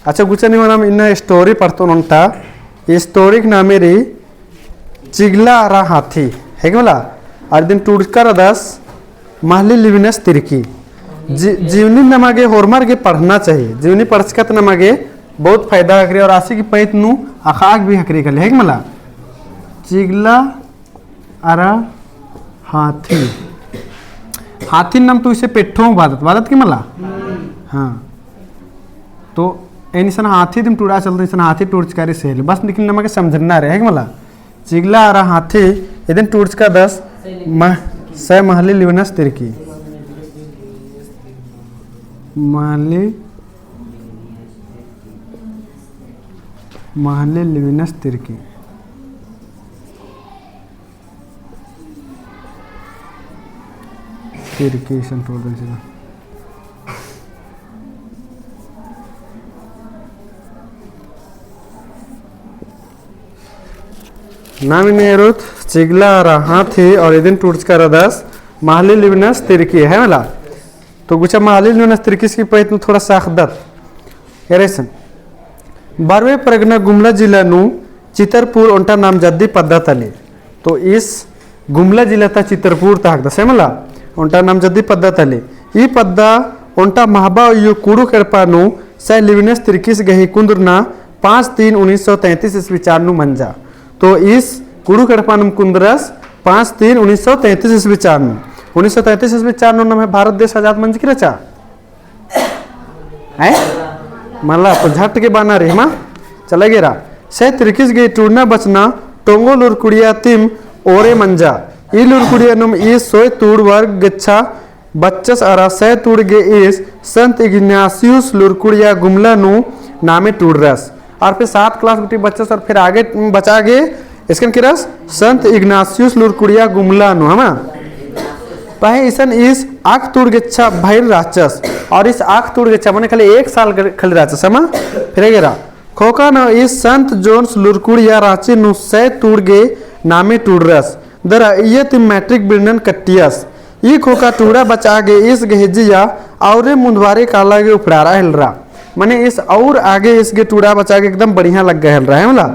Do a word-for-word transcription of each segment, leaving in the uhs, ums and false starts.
अच्छा, गुचा निमा नाम इन्ना story पढ़तोन ओन्टा। ई story के नामे रई चिगला अरा हाथी, है कि मला? अरा इदिन टूड़चका रअदस महली लिविनस तिर्की। जी-, जीवनी नमा गे होरमर गे पढ़ना चाहिए। जीवनी पढ़चका ता नमा गे बहुत फायदा हकरी और आसी की पैत नू अख़ाक भी हकरी कले, है कि मला? चिगला अरा हाथी। हाथी नाम तो इसे पेट्ठो बादत, बादत कि मला? हाँ। तो एन इसन हाथी दिम टूड़ा चलते, इसन हाथी टूड़चका रई सेल। बस लेकिन नमा गे समझना रई, है कि मला? चिगला अरा हाथी, इदिन टूड़चका रअदस म-, सै महली लिविनस तिर्की। महली, महली लिविनस तिर्की। तिर्की इसन टूड़दन चिआ। नाम इन्ने एरोत चिगला अरा हाथी और इदिन टूड़चका रअदस महली लिविनस तिर्की, है मला? तो गुचा महली लिविनस तिर्कीस की पैत नू थोड़ा सा अख़दत। एरा इसन। बारहवें परगना गुमला जिला नू चितरपुर ओन्टा नामजद्दी पद्दा तली। तो इस गुमला जिला ता चितरपुर ता हकदस, है मला? ओन्टा नामजद्दी पद्दा तली। ई पद्दा ओन्टा महबा उइय्यो कुँड़ुख़ एड़पा नू सै लिविनस तिर्कीस गही कुन्दुरना पाँच तीन उन्नीस सौ तैंतीस ईस्वी चान नू मंजा। तो इस कुँड़ुख़ एड़पा नू कुन्दुरस पाँच तीन उन्नीस सौ तैंतीस ईस्वी चान नू। उन्नीस सौ तैंतीस ईस्वी चान नू नम्है भारत देश आजाद मंजकी रहचा? हैं? मला तो झट गे बअना रई, हमा? चला गे एरा। सै तिर्कीस गही टूड़ना बचना टोंगो लूरकुड़िया तिम ओरे मंजा। ई लूरकुड़िया नुम ईस सोय तूड़ वर्ग गेच्छा बच्चस अरा सै तूड़ गे ईस संत इग्नासियुस लूरकुड़िया गुमला नू नामे टूड़रस। और फिर सात class गुट्ठी बच्चस और फिर आगे बचा गे, इसकन केरस संत इग्नासियुस लूरकुड़िया गुमला नू, हमा? पहें इसन ईस आख तूड़ गेच्छा भइर रहचस, और ईस आख तूड़ गेच्छा मने खाली एक साल ग-, खाली रहचस, हमा? फिर गे एरा। ख़ोख़ा नू ईस संत जोन्स लूरकुड़िया राँची नू सै तूड़ गे नामे टूड़रस। दरा इय्या तिम मैट्रिक बिड़नन कट्टियस। ई ख़ोख़ा टूड़ा बचा गे ईस गही जिया औरे मुन्दवारे काला गे उपड़ारआ हेलरा। मने ईस और आगे ईस गे टूड़ा बचा गे एकदम बढ़िया लग्गा हेलरा, है मला?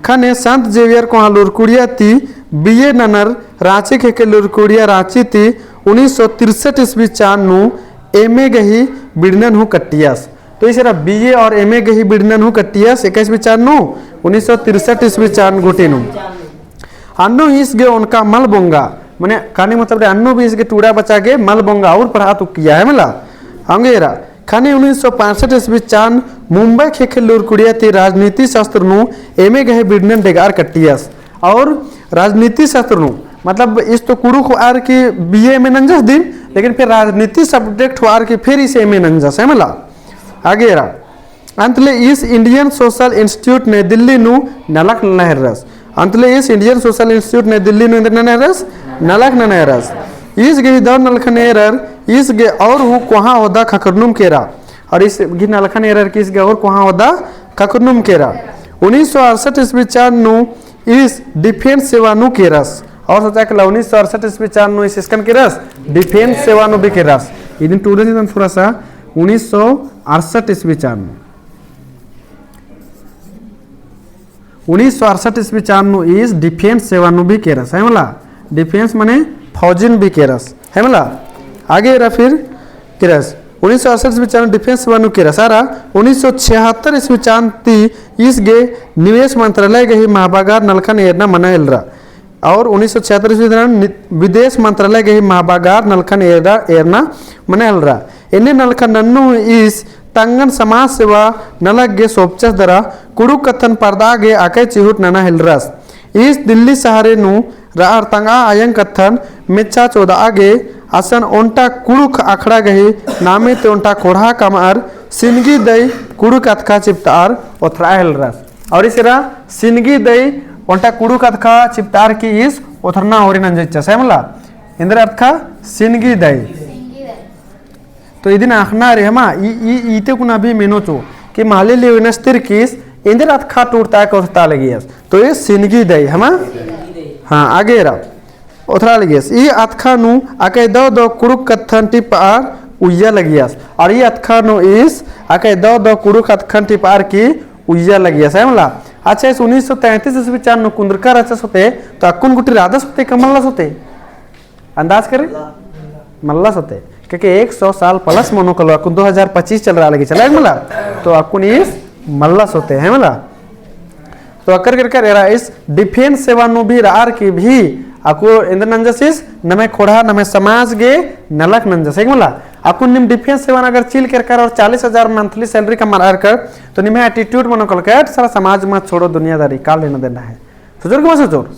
ख़ने संत जेवियर कोहाँ लूरकुड़िया ती बीए ननर राँची ख़ेख़ेल लूरकुड़िया राँची ती उन्नीस सौ तिरसठ ईस्वी चान नू एमए गही बिड़नन हूँ कट्टियस। तो ईस एरा बीए और एमए गही बिड़नन हूँ कट्टियस, एका ईस्वी चान नू, उन्नीस सौ तिरसठ ईस्वी चान गूटी नू। अन्नु ईस गे ओनका मल बोंगा, मने कहने मतलब रई अन्नु भी ईस गे टूड़ा बचा गे मल बोंगा और पढ़ा तुक्किया, है मला? औंगे एरा, ख़ने उन्नीस सौ पैंसठ ईस्वी चान मुंबई ख़ेख़ेल लूरकुड़िया ती राजनीति शास्त्र नू एमए गही बिड़नन डेगार कट्टियस। और राजनीति शास्त्र नू, मतलब ईस तो कुँड़ुख़ होअर की बीए एमए नंजस दिम, लेकिन फिर राजनीति subject होअर की फिर ईस एमए नंजस, है मला? आगे एरा। अंतले ईस Indian Social Institute नई दिल्ली नू नलख नना हेलरस। अंतले ईस Indian Social Institute नई दिल्ली नू एन्देर नना हेलरस, नलख नना हेलरस। ईस गही दव नलखन एरर, ईस गे और हूँ कोहाँ ओहदा ख़क्खरनुम केरा। और ईस गही नलखन एरर की ईस गे और कोहाँ ओहदा ख़क्खरनुम केरा। उन्नीस सौ अड़सठ ईस्वी चान नू ईस defence सेवा नू केरस। और सोचा कि ला उन्नीस सौ अड़सठ ईस्वी चान नू ईस इसकन केरस, defence सेवा नू भी केरस। इदिन टूड़े थोड़ा सा उन्नीस सौ अड़सठ ईस्वी चान नू। उन्नीस सौ अड़सठ ईस्वी चान नू ईस defence सेवा नू भी केरस, है मला? Defence मने फौजिन भी केरस, है मला? आगे एरा फिर केरस। उन्नीस सौ अड़सठ ईस्वी चान नू defence सेवा नू केरस। आरा उन्नीस सौ छिहत्तर ईस्वी चान ती ईस गे निवेश मंत्रालय गही महाबागार नलखन एरना मना हेलरा। और उन्नीस सौ छिहत्तर ईस्वी दौरान नि-, विदेश मंत्रालय गही महाबागार नलखन एरा-, एरना मना हेलरा। एन्ने नलखन नन्नू ईस तंगन समाज सेवा नलख गे सोपचस दरा कुँड़ुख़ कत्थन परदा गे अकय चिहुट नना हेलरस। ईस दिल्ली शहरे नू रअर तंगआ अयंग कत्थन मेच्छा चोदआ गे असन ओन्टा कुँड़ुख़ अखड़ा गही नामे ती ओन्टा ख़ोंड़हा कमअर सिनगी दई कुँड़ुख़ अतख़ा चिपतअर ओथरआ हेलरस। और ईस एरा सिनगी दई ओन्टा कुँड़ुख़ अतख़ा चिपतअर की ईस ओथरना ओरी नंजचस, है मला? एन्देर अतख़ा सिनगी दई। तो इदिन अख़ना रई हमा, ई, ई, ईते कुना भी मेनो चो कि महली लिविनस तिर्कीस एन्देर अतख़ा टूड़ता के ओथरता लगियस। तो ईस सिनगी दई हमा? हाँ, आगे एरा। ओथरआ लगियस। ई अतख़ा नू अकय दव दव कुँड़ुख़ कत्थन टिप्पअर उइय्या लगियस। और ई अतख़ा नू ईस अकय दव दव कुँड़ुख़ अतख़न टिपअर की उइया लगियस, है मला। अच्छा, इस उन्नीस सौ तैंतीस ईस्वी चान नू कुन्दरका रहचस होते, तो अक्कुन गुट्ठी रअदस होते का मल्लस होते? अंदाज करे? मल्लस होते। क्योंकि एक सौ साल plus मनो कलो, अक्कुन दो हजार पच्चीस चल रहा लगी, चला है मला? तो अक्कुन इस मल्लस होते, है मला? तो अक्कर केरकर एरा इस defence सेवा नू भी रअर की भी अक्कु एन्देर नंजस इस नम्है ख़ोंड़हा नम्है समाज गे नलख नंजस, है मला? अक्कुन नीम defence सेवा नू अगर चील केरकर और चालीस हजार monthly salary कमअर कर, तो निम्है attitude मनो कलकट सारा समाज में छोड़ो दुनियादारी, का लेना देना है। सोचोर का मल सोचोर?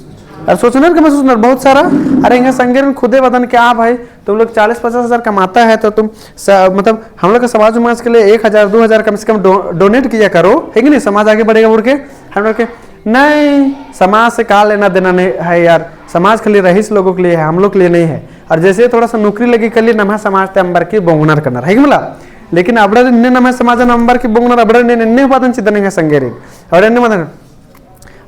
अरे सोचनर का मल सोचनर बहुत सारा। अरे एंग्है संगेरिन खुदे बअदन कि आ भाई, तुम लोग चालीस पचास हजार कमाता है तो तुम स-, मतलब हम लोग के समाज समाज के लिए एक हजार दो हजार कम से कम डो-, donate किया करो, है कि नहीं? समाज आगे बढ़ेगा बोल के हम लोग के, नहीं, समाज से का लेना देना नहीं है यार, समाज खाली रईस लोगों के लिए है, हम लोग के लिए नहीं है। और जैसे थोड़ा सा नौकरी लगी कर लिए नम्है समाज ते अम्बर की बोंगनर करनर, है कि मला? लेकिन अबड़र इन्ने नम्है समाज अम्बर की बोंगनर, अबड़र इन्ने, इन्ने बातन चिदन एंग्है संगेरिन। और इन्ने मतलब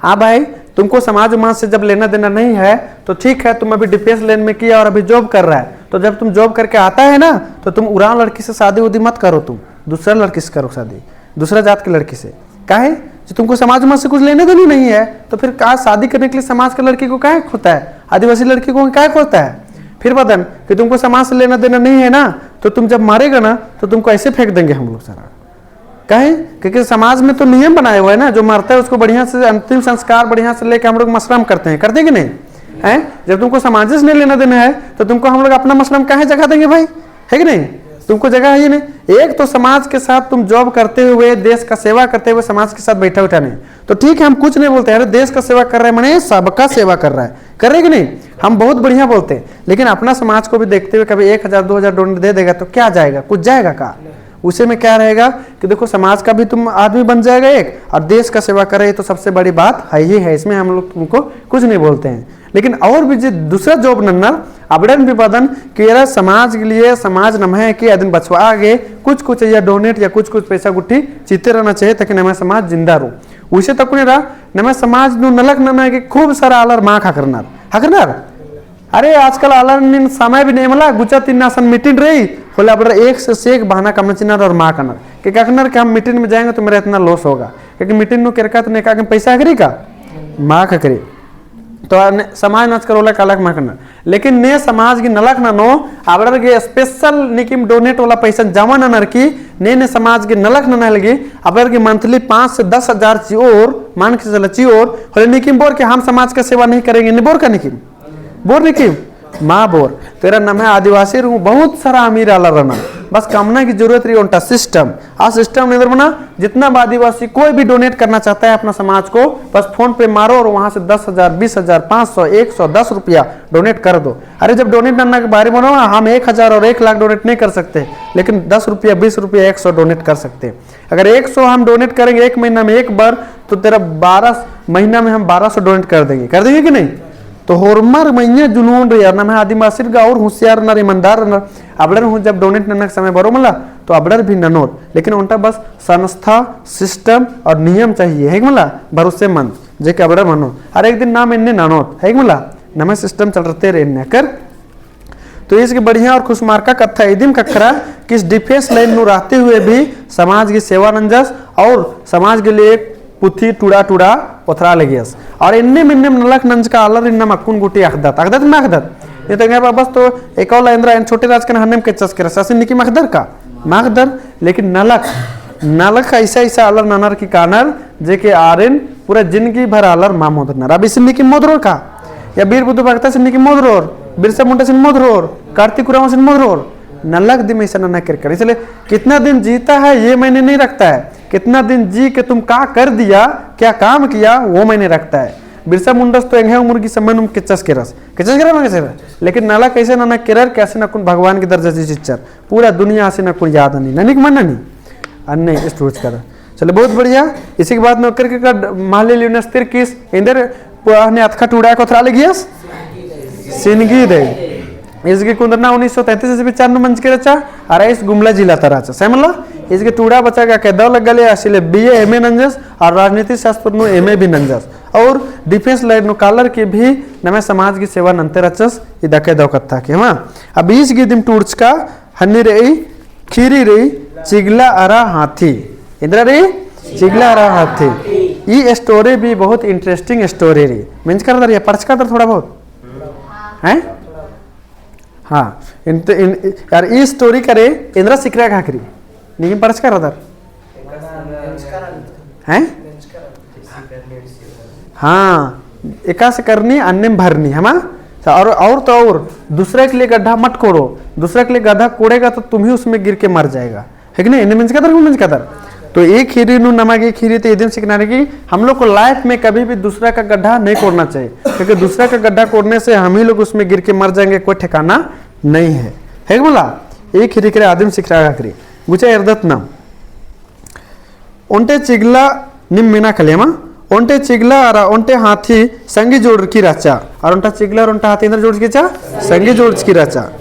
हाँ भाई, तुमको समाज उमाज से जब लेना देना नहीं है, तो ठीक है, तुम अभी defence line में किया और अभी job कर रहा है, तो जब तुम job करके आता है ना, तो तुम उराँव लड़की से शादी उदी मत करो, तुम दूसरा लड़की से करो शादी, दूसरा जात की लड़की से। काहे? जो तुमको समाज उमाज से कुछ लेने देने नहीं है, तो फिर का शादी करने के लिए समाज के लड़की को काहे खोता है, आदिवासी लड़की को काहे खोता है? फिर बअदन कि तुमको समाज से लेना देना नहीं है ना, तो तुम जब मरेगा ना, तो तुमको ऐसे फेंक देंगे हम लोग सारा। काहे? क्योंकि समाज में तो नियम बनाए हुए हैं ना, जो मरता है उसको बढ़िया से अंतिम संस्कार बढ़िया से लेके हम लोग मशरम करते हैं, करते हैं कि नहीं? हैं? जब तुमको समाज से नहीं लेना देना है, तो तुमको हम लोग अपना मशरम काहे जगह देंगे भाई? है कि नहीं? तुमको जगह है ही नहीं। एक तो समाज के साथ तुम job करते हुए, देश का सेवा करते हुए समाज के साथ बैठा उठा नहीं, तो ठीक है, हम कुछ नहीं बोलते हैं, अरे देश का सेवा कर रहे हैं, माने सबका सेवा कर रहा है, कर रहे कि नहीं? हम बहुत बढ़िया बोलते हैं, लेकिन अपना समाज को भी देखते हुए कभी एक हजार दो हजार donate दे देगा तो क्या जाएगा? कुछ जाएगा का? उसे में क्या रहेगा कि देखो, समाज का भी तुम आदमी बन जाएगा एक, और देश का सेवा कर रहे, तो सबसे बड़ी बात है ही है, इसमें हम लोग तुमको कुछ नहीं बोलते हैं। लेकिन और भी जो दूसरा job नन्नर, अबड़न भी बअदन कि एरा समाज के लिए, समाज नम्है के अदिन बछाबआ गे कुछ कुछ या donate या कुछ कुछ पैसा गुट्ठी चिते रहना चाहिए, ताकि नम्है समाज जिंदा रहो। उसे तक नहीं रहा, नम्है समाज नू नलख नना गे खूब सारा आलर माख़ ख़क्खरनर, ख़क्खरनर। अरे आजकल आलर नीन समय भी नहीं मला, गुचा तिन्ना असन meeting रही, होले अबड़र एक से एक बहाना कमना चिअनर और माख़ ख़क्खनर। कि ख़क्खनर कि हम meeting में जाएंगे तो मेरा इतना loss होगा, क्योंकि meeting नू केरका तो नेका के पैसा ख़क्खरी का? माख़ ख़क्खरी। तो ने-, समाज नू आजकल ओला कालख माख़ ख़क्खनर। लेकिन ने समाज गे नलख ननो, अबड़र गे special नीकिम donate वाला पैसा जमा ननर की, ने ने समाज गे नलख नना लगी, अबड़र गे monthly पाँच से दस हजार चिओर, मान के चला चिओर, होले नीकिम बोर के हम समाज का सेवा नहीं करेंगे, नहीं बोर का नीकिम? बोर नीकिम? मा बोर। तो एरा नम्है आदिवासी नू बहुत सारा अमीर आलर रअनर। बस कमना की जरूरत रई ओन्टा system। आ system नू एन्देर मना, जितना भी आदिवासी कोई भी donate करना चाहता है अपना समाज को, बस PhonePe मारो और वहाँ से दस हजार, बीस हजार, पाँच सौ, एक सौ दस रुपया donate कर दो। अरे जब donate नन्ना के बारे में बोलो ना, हम एक हजार और एक लाख donate नहीं कर सकते, लेकिन दस रुपया, बीस रुपया, एक सौ donate कर सकते हैं। अगर एक सौ हम donate करेंगे एक महीना में एक बार, तो तेरा बारह महीना में हम बारह सौ donate कर देंगे, कर देंगे कि नहीं? तो होरमर मइय्याँ जुनून रई, और नम्है आदिवासिर गा और होशियार रअनर, ईमानदार रअनर। अबड़र हूँ जब donate नन्ना के समय बरो मला, तो अबड़र भी ननोर, लेकिन ओन्टा बस संस्था, system और नियम चाहिए, है कि मला? भरोसेमंद, जे के अबड़र मनो। और एक दिन नाम एन्ने ननोत, है कि मला? नम्है system चलरते रई एन्ने कर। तो इसके बढ़िया और खुशमार्का कत्था इदिम ख़क्खरा कि इस defence line नू रहते हुए भी समाज की सेवा नंजस और समाज के लिए पुथी टूड़ा टूड़ा ओथरा लगियस। और एन्नेम एन्नेम नलख नंजका आलर इन्नम अक्कुन गूटी अख़दत, अख़दत ना अख़दत? ये तो बस तो एकौ ला एन्देर एन छोटे राज कन हन्नेम केच्चस केरस, असिन नीकिम अख़दर का? मा अख़दर, लेकिन नलख, नलख ऐसा ऐसा आलर ननर की कानर, जे के आरिन पूरा जिंदगी भर आलर मा मोदरनर। अब इसिन नीकिम मोदरोर का? या बीर बुधु भगतसिन नीकिम मोदरोर, बिरसा मुंडासिन मोदरोर, कार्तिक उराँवसिन मोदरोर। नलख दिम ऐसा नना केरकर। इसलिए कितना दिन जीता है, ये मायने नहीं रखता है। कितना दिन जी के तुम का कर दिया, क्या काम किया, वो मायने रखता है। बिरसा मुंडस तो एंग्है उम्र की समय नुम केच्चस केरस, केच्चस केरस, केच्चस केरस। लेकिन नलख ऐसा नना केरर कि असिन अक्कुन भगवान की दर्जा चिच्चर। पूरा दुनिया असिन अक्कुन याद ननी, ननी कि मल ननी? अन्ने इस टूड़चका। चलो, बहुत बढ़िया। इसी के बाद नू ओकर के का महले लियोनस तिर्किस, एन्देर पुराने अतखा टूड़ा के ओथरा लगियस? सिनगी दई। इसके कुंदरना उन्नीस सौ तैंतीस ईस्वी चान नू मंजकी रहचा, अरा इस गुमला जिला ता रहचा। सही मला? इसके टूड़ा बचा का के दव लग्गा ले, असिले B A M A नंजस, और राजनीति शास्त्र नू M A भी नंजस। और defence line नू कालर की भी नम्है समाज की सेवा नन्ते रहचस, इदा के दव कत्था के, हाँ। अब इस गे दिम टूड़चका हन्नी रई, खीरी रई, चिगला अरा हाथी। एन्दरा रई? चिगला अरा हाथी। ई story भी बहुत interesting story रई। मेंजका रअदर या पढ़चका रअदर थोड़ा बहुत? हैं? हाँ। इन, इन, यार, ई story करे, एन्दरा सिखरआ ख़क्खरी। नीम पढ़चका रअदर? हैं? हाँ, एकासे करनी, अन्नेम भरनी, है ना? तो और, और तो और, दूसरे के लिए गड्ढा मत कोड़ो, दूसरे के लिए गड्ढा कोड़ेगा तो तुम ही उसमें गिर के मर जाएगा, है कि नहीं? एन्ने मेंजका रअदर, मेंजका रअदर। तो ई ख़ीरी नू नमा गे ई ख़ीरी ती इदिन सिखना रई कि हम लोग को life में कभी भी दूसरा का गड्ढा नहीं कोड़ना चाहिए, क्योंकि दूसरा का गड्ढा कोड़ने से हम ही लोग उसमें गिर के मर जाएंगे, कोई ठिकाना नहीं है, है कि मला? ई ख़ीरी करे आदिम सिखरआ ख़क्खरी। गुचा एरदत नाम। ओन्टे चिगला नीम मेना खले मा, ओन्टे चिगला अरा ओन्टे हाथी संगी जोड़रकी रहचा। अरा ओन्टा चिगला अरा ओन्टा हाथी एन्दरा जोड़रकी रहचा? संगी जोड़रकी रहचा।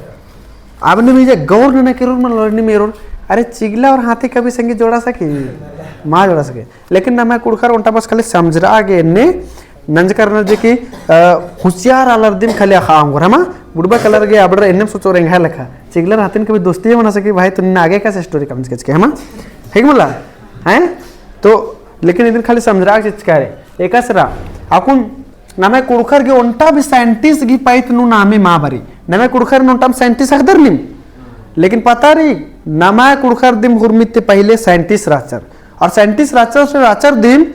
अब नीम इजे गौर नना केरोर मल नीम एरोर, अरे चिगला और हाथी कभी संगी जोड़ा सकी? मा जोड़ा सकी। लेकिन नम्है कुँड़ुख़र ओन्टा बस खाली समझरआ गे एन्ने नंजकर न जे कि, अ, होशियार आलर दिम खाली अख़आ ओंगोर, है मा? बुड़बक आलर गे अबड़र एन्नेम सोचोर एंग्है लेखा। चिगला अरा हाथिन कभी दोस्ती मना सकी भाई, तो निन्ना आगे का से story कमचका चिचका, है मा? है कि मला? हैं? तो लेकिन इदिन खाली समझरआ गे चिचका रई। एकासे रआ, अक्कुन नम्है कुँड़ुख़र गे ओन्टा भी scientist गही पइत नू नामे मा बरई। नम्है कुँड़ुख़र नू ओन्टाम scientist अख़दर नीम। लेकिन पता रई, नम्है कुँड़ुख़र दिम हुरमी ती पहिले scientist रहचर। और scientist रहचर से रहचर दिम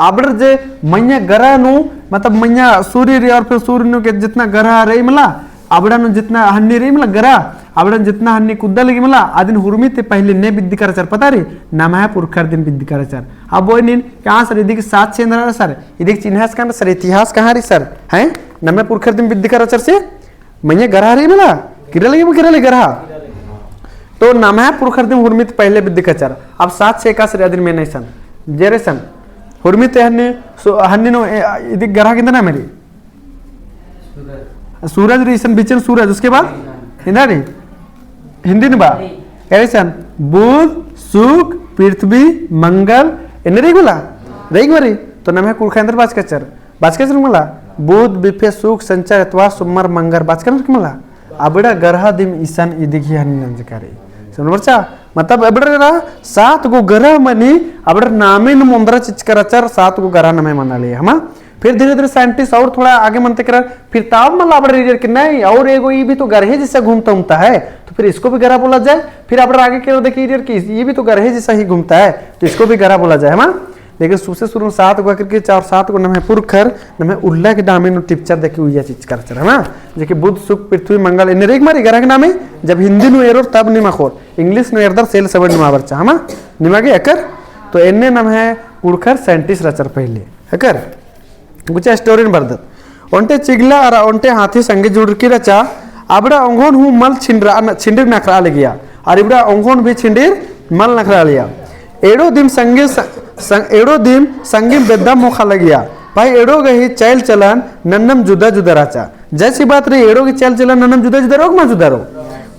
अबड़र जे मइय्याँ गरह नू, मतलब मइय्याँ सूर्य रई और फिर सूर्य नू के जितना गरह रई मला, अबड़ा नू जितना हन्नी रई मला गरह, अबड़ा नू जितना हन्नी कुद्दा लगी मला, अदिन हुरमी ती पहिले ने बिद्दका रहचर पता रई, नम्है पुरखर दिम बिद्दका रहचर। अब ओय नीन, कहाँ सर, इदिक सात से एन्दरा रई सर, इदिक चिन्हस कहाँ रई सर, इतिहास कहाँ रई सर, हैं? नम्है पुरखर दिम बिद्दका रहचर से, मइय्याँ गरह रई मला, किर्रा लगी, किर्रा लगी गरह। तो नम्है पुरखर दिम हुरमी ती पहिले बिद्दका रहचर। अब सात से एकासे रई अदिन मेना इसन, जे रई इसन, हुरमी ती हन्नी, सो, हन्नी नू, ए, इदिक गरह गे एन्दरा नामे रई? सूरज रई इसन बीचन सूरज, उसके बाद? एन्दरा रई? हिन्दी नू बा? एरे इसन, बुध, शुक, पृथ्वी, मंगल, एन्ने रई मला? रई मला रई। तो नम्है कुँड़ुख़र एन्दरा बाचका रहचर? बाचका रहचर मला? बुध, बिफे, शुक, शनिचर, एतवार, सोमवार, मंगर, बाचका रहचर मला? अबड़ा गरह दिम इसन इदिक ही हन्नी नंजका रई। समझ बरचा? मतलब अबड़ा रई सात गो गरह मनी, अबड़ा नामे नू ओन्दरा चिचका रहचर, सात गो गरह नम्है मना लगिया, है मा? फिर धीरे-धीरे scientist और थोड़ा आगे मनते केरर, फिर तब मला अबड़र ईरर कि नहीं, और एगो ये भी तो गरहे जैसा घूमता उमता है, तो फिर इसको भी गरह बोला जाए। फिर अबड़र आगे केरर देखी ईरर कि ये भी तो गरहे जैसा ही घूमता है, तो इसको भी गरह बोला जाए, है ना? लेकिन सुसे सुरुन सात गो करके चार सात गो नम्है पुरखर, नम्है उल्ला के नामे नू टिपचर देखी उइया चिचका रहचर, है ना? जे कि बुध, शुक, पृथ्वी, मंगल, एन्ने रई मला रई गरह के नामे, जब हिंदी नू एरोर तब नीम अख़ोर, English नू एरदर सेल सबड़ निमा बरचा, है ना? निमा गे एकर, तो एन्ने नम्है कुँड़ुख़र scientist रहचर पहिले, एकर। गुचा story न बरदत। ओन्टे चिगला अरा ओन्टे हाथी संगे जुड़रकी रहचा, अबड़ा ओंघोन हूँ मल छिंडरा न-, छिंडिर नखरआ लगिया, अरा इबड़ा ओंघोन भी छिंडिर मल नखरआ लगिया। एड़ो दिम संगे स-, सं-, एड़ो दिम संगिम बेद्दा मोखा लगिया। भाई एड़ो गही चैल चलन नन्नम जुदा जुदा रहचा। जैसी बात रई एड़ो गही चैल चलन नन्नम जुदा जुदा रओ कि मल जुदा रओ?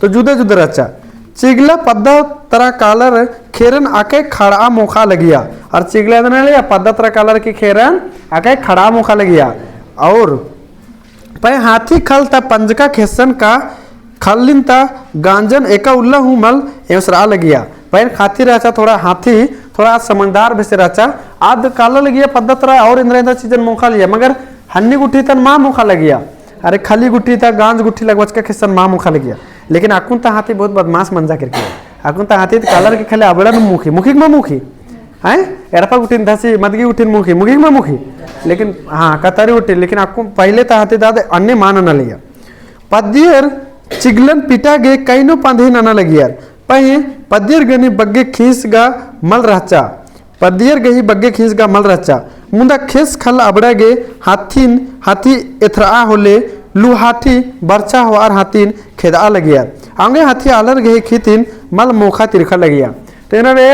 तो जुदा जुदा रहचा। चिगला पद्दा तरा कालर खेरन अकय खड़आ मोखा लगिया। अरा चिगला एन्दरा नना लगिया, पद्दा तरा कालर की खेरन अकय खड़आ मोखा लगिया। अरा पहें हाथी खल ता पंजका खेस्सन का खल्लिन ता गांजन एका उल्ला हूँ मल एवसरआ लगिया। पहें हाथी रहचा थोड़ा, हाथी थोड़ा समझदार बेसे रहचा। आद काला लगिया पद्दा तरा अरा एन्दरा एन्दरा चीजन मोखा लगिया, मगर हन्नी गुट्ठी तन मा मोखा लगिया। अरे खली गुट्ठी ता गांज गुट्ठी लगबचका खेस्सन मा मोखा लगिया। लेकिन अक्कुन ता हाथी बहुत बदमाश मंजा केरकी। अक्कुन ता हाथी ता कालर की खली अबड़ा नू मोखी, मोखी कि मा मोखी? हैं? एड़पा गुट्ठिन धसी, मदगी गुट्ठिन मोखी, मोखी कि मा मोखी? लेकिन, हाँ, कतारी गुट्ठिन, लेकिन अक्कुन पहिले ता हाथी ता आद अन्ने मा नना लगिया। पद्दियर चिगलन पिटा गे कइनो पंधे नना लगियर। पहें पद्दियर गनी बग्गे खींस गा मल रहचा। पद्दियर गही बग्गे खींस गा मल रहचा। मुदा खेस खल अबड़ा गे हाथिन, हाथी एथरआ होले लुहाठी बरचा होअर हाथिन खेदआ लगियर। औंगे हाथी आलर गही खीतिन मल मोखा तिरखा लगिया। तो एना रे,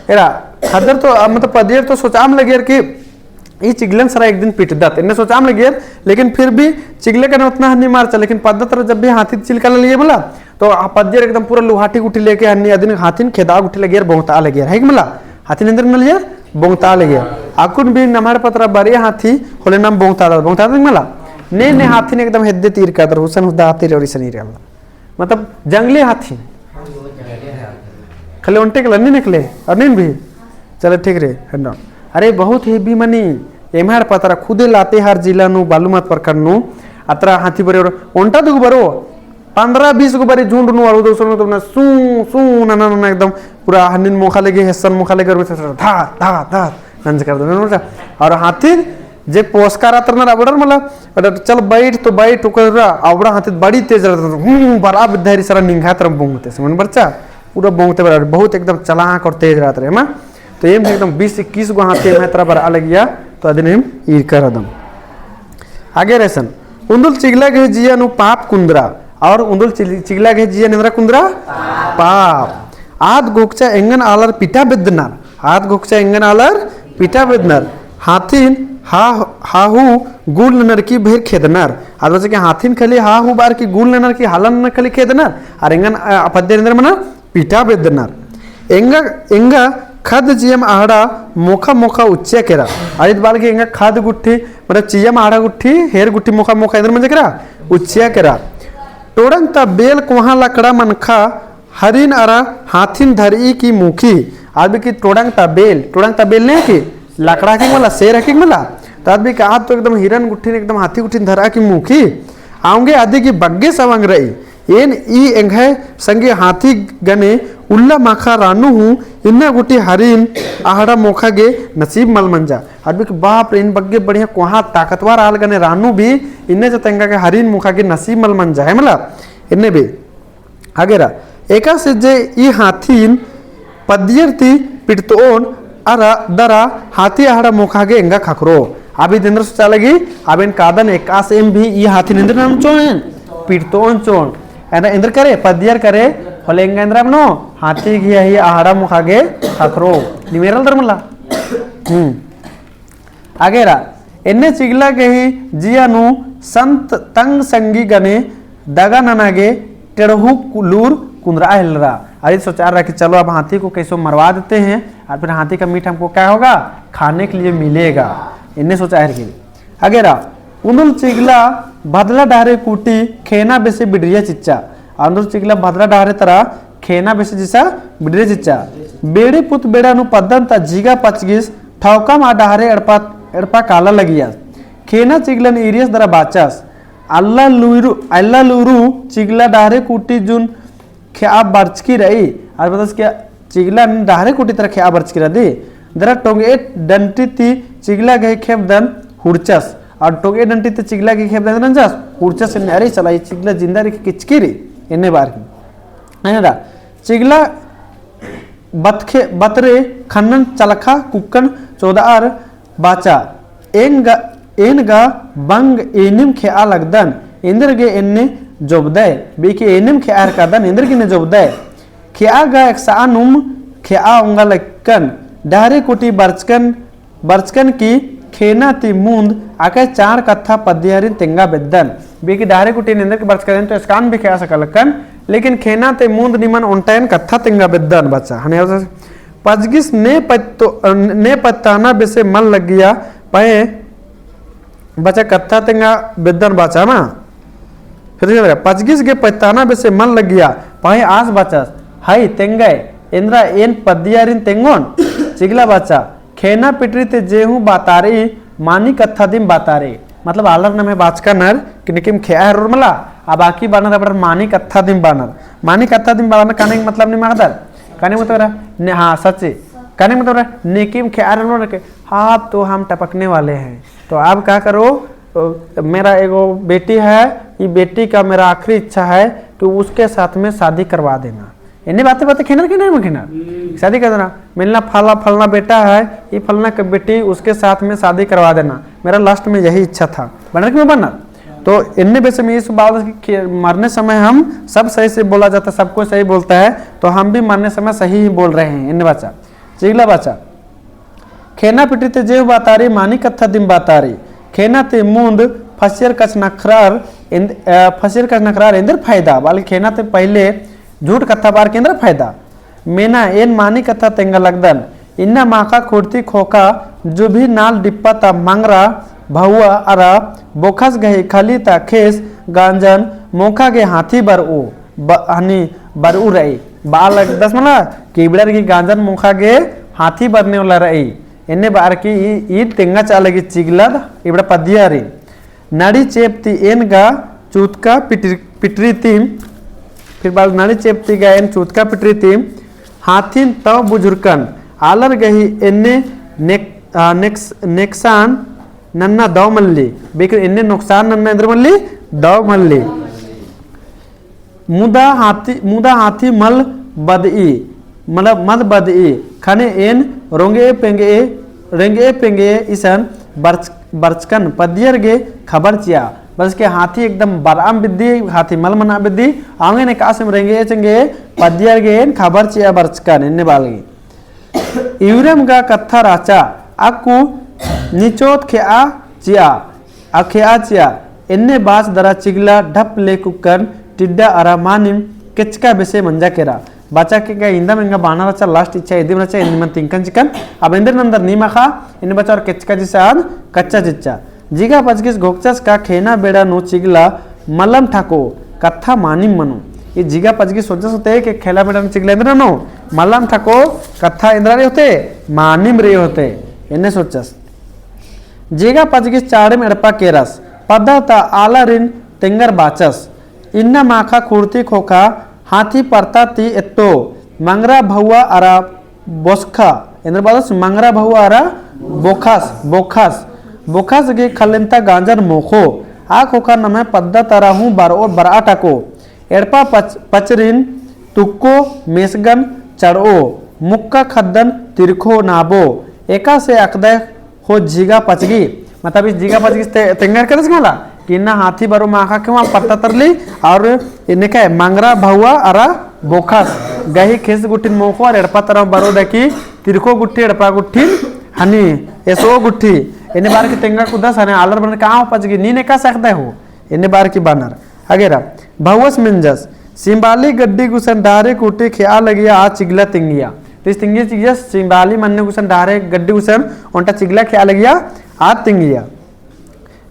एरा, खद्दर तो, मतलब, पद्दियर तो सोचाम लगियर कि ई चिगलन सरा एक दिन पिटदत, एन्ने सोचाम लगियर, लेकिन फिर भी चिगले कने उतना हन्नी मल रहचा, लेकिन पद्दा तरा जब भी हाथी चिलका लगियर मला, तो आ पद्दियर एकदम पूरा लुहाठी गुट्ठी लेके हन्नी अदिन हाथिन खेदआ गुट्ठी लगियर, बोंगतआ लगियर, है कि मला? हाथिन एन्दर नलियर, बोंगतआ लगियर। अक्कुन भी नम्है पतरा बरिया हाथी होले नाम बोंगतआ, बोंगतआ मला? ने, ने हाथिन एकदम हेद्दे तीर कादर, हुसन हुदा हाथी रे और इसन ईर अल्ला। मतलब जंगली हाथी। खाली ओन्टे के लन्नी निकले, और नीन भी। चले ठीक रे, हन्ना। अरे, बहुत heavy मनी। एम्है एड़पा तरा खुदे लातेहार जिला नू, बालूमाथ प्रखंड नू, अतरा हाथी बरे और ओन्टा दुगो बरो, पन्द्रह बीस गो बरे झुंड नू, और उदो सुनो तो ना, सूं, सूं, नना, नना, एकदम पूरा हन्निन मोखा लगे, हेस्सन मोखा लगे, और धा, धा, धा, नंज कर दो, और हाथी जे पोसका रअदर ना अबड़र मला, अरे चल बैठ तो बैठ, ओकर रा, अबड़ा हाथी बड़ी तेज रअदर, हूँ, बरा बिद्धा रई सरा निंग्हा तरम बोंगते, समझ बरचा, पूरा बोंगते बरा, बहुत एकदम चालाक और तेज रअदर, है ना? तो एम एकदम बीस इक्कीस गो हाथी एम्है तरा बरआ लगिया, तो अदिन एम ईरका रअदम। आगे रअदन, उन्दुल चिगला गही जिया नू पाप कुन्दरा, और उन्दुल चिल-, चिगला गही जिया नू एन्दरा कुन्दरा? पाप। आद घोकचा एंगन आलर पिटा बेद्दनर, आद घोकचा एंगन आलर पिटा बेद्दनर। हाथिन हा, हाहू गुल ननर की भेर खेदनर। आद बचा कि हाथिन खाली हाहू बअर की गुल ननर की हाला ननर खाली खेदनर। और एंगन, अ, पद्य नू एन्दर मना पिटा बेद्दनर। एंगा, एंगा खद चियम आहड़ा मोखा मोखा उच्चिया केरा। अरित बाल की एंगा खद गुट्ठी, मतलब चियम आहड़ा गुट्ठी, हेर गुट्ठी मोखा मोखा एन्दर मंजा केरा, उच्चिया केरा। टोड़ंग ता बेल कोहाँ लकड़ा मनखा हरिन अरा हाथिन धरई की मुखी। आदमी की टोड़ंग ता बेल, टोड़ंग ता बेल ने की लकड़ा हकी मला, सेर हकी मला। तो आदमी का आद तो एकदम हिरन गुट्ठिन, एकदम हाथी गुट्ठिन धरआ की मुखी। आउंगे आदि की बग्गे सवंग रई। एन ई एंग्है संगी हाथी गने उल्ला माखा रानू हूँ, इन्ना गुट्ठी हरिन आहड़ा मोखा गे नसीब मल मंजा। आदमी के बाप रे, एन बग्गे बढ़िया कोहाँ ताकतवर आल गने रानू भी, इन्ने जत एंगा गे हरिन मोखा गे नसीब मल मंजा, है मला? इन्ने बे। आगे रआ, एकासे जे ई हाथिन पद्दियर ती पिटतओन अरा दरा हाथी आहड़ा मोखा गे एंगा खखरो। अभी एन्दर सोचा लगी, अबेन कादन एकासे एम भी ई हाथिन एन्दर ननचोन, पिटतओन चोन। एन्दर, एन्दर करे, पद्दियर करे, होले एंगा एन्दरा मनो, हाथी गही ही आहड़ा मोखा गे खखरो। निमेरल दर मला। हम्म। आगे रआ, एन्ने चिगला गही जिया नू संत तंग संगी गने दगा नना गे टेढ़ू कु-, लूर कुन्दरा हेलरा। अरे सोचा रहा कि चलो अब हाथी को कैसो मरवा देते हैं और फिर हाथी का मीट हमको क्या होगा, खाने के लिए मिलेगा। एन्ने सोचा है कि आगे रआ, उन्दुल चिगला भदला डहरे कूटी खेना बेसे बिडरिया चिच्चा। उन्दुल चिगला भदला डहरे तरा खेना बेसे जिसा बिडरिया चिच्चा। बेड़े पुत बेड़ा नू पद्दन ता झिगा पचगिस ठौका मा डहरे एड़पा, एड़पा काला लगियस। खेना चिगलन ईरियस दरा बाचस। अल्ला लुरु, अल्ला लुरु चिगला डहरे कूटी जुन खेआ बरचकी रई। आर बतस के चिगला डहरे कूटी तरा खेआ बरचकी रई। दरा टोंगे डंटी ती चिगला गही खेबदन हुड़चस। और टोंगे डंटी ती चिगला गही खेबदन नंजस, हुड़चस एन्ने, अरे चला, ये चिगला जिंदा रई कि किचकी रई, एन्ने बार की। एन्ने दा, चिगला बतखे, बतरे खन्नन चलखा कुक्कन चोदअर बाचा, एन गा, एन गा बंग एनिम खेआ लगदन, एन्देर गे एन्ने जोबदय, बेके एनिम खेआ रकदन, एन्देर गे एन्ने जोबदय। खेआ गा एकसआ नुम खेआ ओंगा लक्कन, डहरे कूटी बरचकन, बरचकन की खेना ती मुन्द अकय चाड़ कत्था पद्दियारिन तेंगा बेद्दन। बेकी डहरे कूटी एन्देर गे बरचकन तो एकसआन भी खेआ सका लक्कन, लेकिन खेना ती मुन्द निमन ओन्टा एन कत्था तेंगा बेद्दन बाचा। हने पचगिस ने पत्तो-, ने पत्ताना बेसे मल लगिया पहें बाचा कत्था तेंगा बेद्दन बाचा ना। फिर से पचगिस गे पत्ताना बेसे मल लगिया पहें आस बाचस, हई तेंगय, एन्देरा एन पद्दियारिन तेंगोन, चिगला बाचा, खेना पिटरी ते जे हूँ बातारी, मानी कत्था दिम बातारी। मतलब आलर नम्है बाचका नर कि निकिम खेआ हेरोर मला, अब आकी बानर अबड़र मानी कत्था दिम बानर। मानी कत्था दिम बानर कहने का मतलब निमा अख़दर? कहने का मतलब रहा, ने, हाँ, सच्ची। कहने का मतलब रहा, निकिम खेआ हेरोर मला के, हाँ, अब तो हम टपकने वाले हैं। तो अब क्या करो, अ, मेरा एगो बेटी है, ये बेटी का मेरा आखिरी इच्छा है कि उसके साथ में शादी करवा देना। एन्ने बाते बाते खेनर, खेनर में खेनर। हम्म। शादी कर देना। मेलना फला, फलना बेटा है, ये फलना का बेटी, उसके साथ में शादी करवा देना। मेरा last में यही इच्छा था। बनर कि मल बनर? तो एन्ने बेसे में इस बात कि खे-, मरने समय हम सब सही से बोला जाता है, सब कोई सही बोलता है, तो हम भी मरने समय सही ही बोल रहे हैं। एन्ने बाचा। चिगला बाचा। खेना पिटरी ते जेव बातारी, मानी कत्था दिम बातारी। खेना ती मुन्द फसियर कछनखरर एन्द-, अ, फसियर कछनखरर एन्देर फायदा, बल्कि खेना ती पहिले झूठ कत्था बअर की एन्देर फायदा। मेना एन मानी कत्था तेंगा लगदन। इन्ना माखा खुड़ती खोखा जुभी नाल डिप्पा ता मंगरा भौवा अरा बोखस गही खली ता खेस गांजन मोखा गे हाथी बरऊ। ब-, हनी बरऊ रई। बआ लगदस मला कि इबड़र गही गांजन मोखा गे हाथी बरने वाला रई। एन्ने बअर की ई, ई तेंगा चिआ लगी चिगला द इबड़ा पद्दियर ही। नड़ी चेप ती एन गा चूतका पिटर-, पिटरी तिम, फिर बाद नड़ी चेप ती गा एन चूतका पिटरी तिम, हाथिन तौ बुझुरकन, आलर गही एन्ने नेक-, आ, नेक्स-, नेक्सान नन्ना दौ मल्ली, बेकिन एन्ने नोक्सान नन्ना एन्देर मल्ली, दौ मल्ली। मुदा हाथी, मुदा हाथी मल बदई, मतलब मल बदई, खने एन रोंगे पेंगे, रेंगे पेंगे इसन बरच-, बरचकन पद्दियर गे खबर चिआ। बस के हाथी एकदम बरआम बिद्दी, हाथी मल मना बिद्दी, आंगे ने कासिम रेंगे चेंगे पद्दियर गे एन खबर चिआ बरचकन, एन्ने बालगी। इवरम गा कत्था राचा, अक्कु निचोत खेआ चिआ, आ खेआ चिआ, एन्ने बाच दरा चिगला ढप ले कुक्कन टिड्डा अरा मानिम केचका बेसे मंजा केरा। बाचा के का इन्दम एंगा बाना राचा last इच्छा इदिम राचा एन्ने मन तिंकन चिकन, अब एन्देर नंदर नीम अख़ा, एन्ने बाचा और केचका जिसा आद कच्चा चिच्चा। जिगा पचगिस घोकचस का खेना बेड़ा नू चिगला मलम ठको, कत्था मानिम मनो। ये जिगा पचगिस सोचस होते कि खेना बेड़ा नू चिगला एन्देर ननो, मलम ठको, कत्था एन्देर रई होते, मानिम रई होते, एन्ने सोचस। जिगा पचगिस चाड़िम एड़पा केरस, पद्दा ता आलारिन तेंगर बाचस। इन्ना माखा खुर्ती खोखा हाथी परता ती एत्तो, मंगरा भौवा अरा बोसखा, एन्देर बादस मंगरा भौवा अरा बोखस, बोखस, बोखस गे खलेन्ता गांजन मोखो, आ खोखा नम्है पद्दा तरा हूँ बरओ, बरआ टको। एड़पा पच-, पचरिन तुक्को मेसगन चढ़ओ, मुक्का खद्दन तिरखो नाबो, एकासे अकदय हो जिगा पचगी, मतलब इस जिगा पचगी ते-, तेंगर करस मला कि इन्ना हाथी बरओ माखा के वहाँ पत्ता तरली और इन्ने का मंगरा भौवा अरा बोखस गही खेस गुट्ठिन मोखो और एड़पा तरह बरओ देखी तिरखो गुट्ठी एड़पा गुट्ठिन हनी एसओ गुट्ठी एन्ने बार की तेंगा कुदस हने आलर बरन का पचगी नीन एकासे अकदय हो एन्ने बार की बानर। अगेरा, भौवस मेंजस, सिंबाली गड्डी गुसन डहरे कुटी खेआ लगिया आ चिगला तिंगिया। तो इस तिंगिया चिगियस, सिंबाली मन्ने गुसन डहरे गड्डी गुसन ओन्टा चिगला खेआ लगिया आ तिंगिया।